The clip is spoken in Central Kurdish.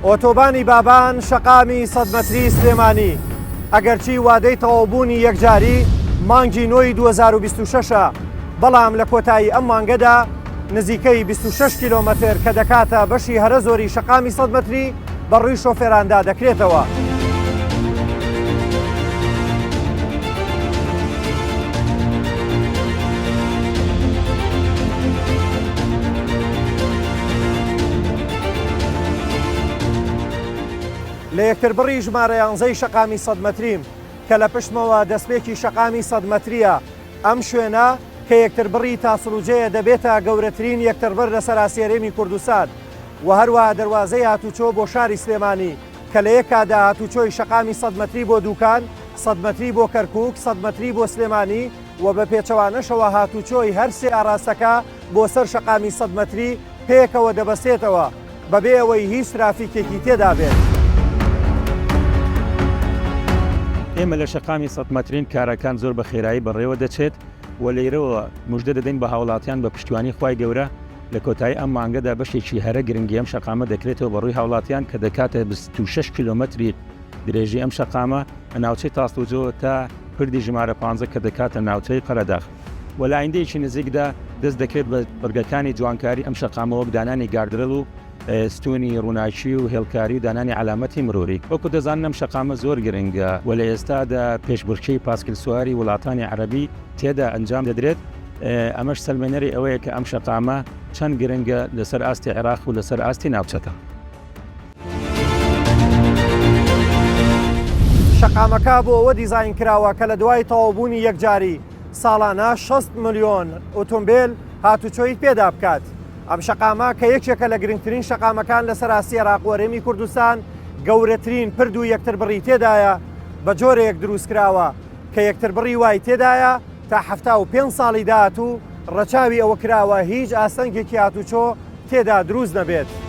ئۆتۆبانی بابان شەقامی سەد مەتری سلێمانی ئەگەرچی وادەی تەواوبوونی یەکجاری مانگی نۆی 2026 ە بەڵام لە کۆتایی ئەم مانگەدا نزیکەی 26 کیلۆمەتر کە دەکاتە بەشی هەرە زۆری شەقامی 100 مەتری بە ڕووی شۆفێراندا دەکرێتەوە. لە یەکتربڕی ژمارە یانزەی شەقامی سەد مەتریم کە لە پشتمەوە دەستپێکی شەقامی سەد مەترییە، ئەم شوێنە کە یەکتربڕی تاسڵوجەیە دەبێتە گەورەترین یەکتربڕ لە سەراسی هەرێمی کوردستان و هەروەها دەروازەی هاتوچۆ بۆ شاری سلێمانی کە لە یەک کاتدا هاتوچۆی شەقامی سەد مەتری بۆ دوکان، سەد مەتری بۆ کەرکوک، سەد مەتری بۆ سلێمانی و بە پێچەوانەشەوە هاتوچۆی هەر سێ ئاراستەکە بۆ سەر شەقامی سەد مەتری پێکەوە دەبەستێتەوە بەبێ ئەوەی هیچ ترافیکێکی تێدا بێت. ئێمە لە شەقامی سەد مەترین کارەکان زۆر بە خێرایی بەڕێوە دەچێت و لەیرەوە مژدە دەدەین بە هاوڵاتیان بە پشتیوانی خوای گەورە لە کۆتایی ئەم مانگەدا بەشێکی هەرە گرنگی ئەم شەقامە دەکرێتەوە بە ڕووی هاوڵاتیان کە دەکاتە 26 کیلۆمەتری درێژی ئەم شەقامە لە ناوچەی تاسڵوجەوە تا پردی ژمارە 15 کە دەکاتە ناوچەی قەرەداغ و لە ئایندەیەکی نزیکدا دەست دەکرێت بە بڕگەکانی جوانکاری ئەم شەقامە وەک دانانی گاردرڵ و ستونی ڕووناکی و هێڵکاری و دانانی عەلامەتی مروری. وەکو دەزانن ئەم شەقامە زۆر گرنگە و لە ئێستادا پێشبڕکێی پاسکیلسواری وڵاتانی عەرەبی تێدا ئەنجام دەدرێت، ئەمەش سەلمێنەری ئەوەیە کە ئەم شەقامە چەند گرنگە لەسەر ئاستی عێراق و لەسەر ئاستی ناوچەکە. شەقامەکە بۆ ئەوە دیزاین کراوە کە لە دوای تەواوبوونی یەکجاری ساڵانە 60 ملیۆن ئۆتۆمبێل هاتوچۆی پێدا بکات. ئەم شەقامە کە یەکێکە لە گرنگترین شەقامەکان لەسەر ئاستی عێراق و هەرێمی کوردستان، گەورەترین پرد و یەکتربڕی تێدایە، بە جۆرێک دروستکراوە کە یەکتربڕی وای تێدایە تا 75 ساڵی داهاتوو ڕەچاوی ئەوە کراوە هیچ ئاستەنگێکی هاتوچۆ تێدا دروست نەبێت.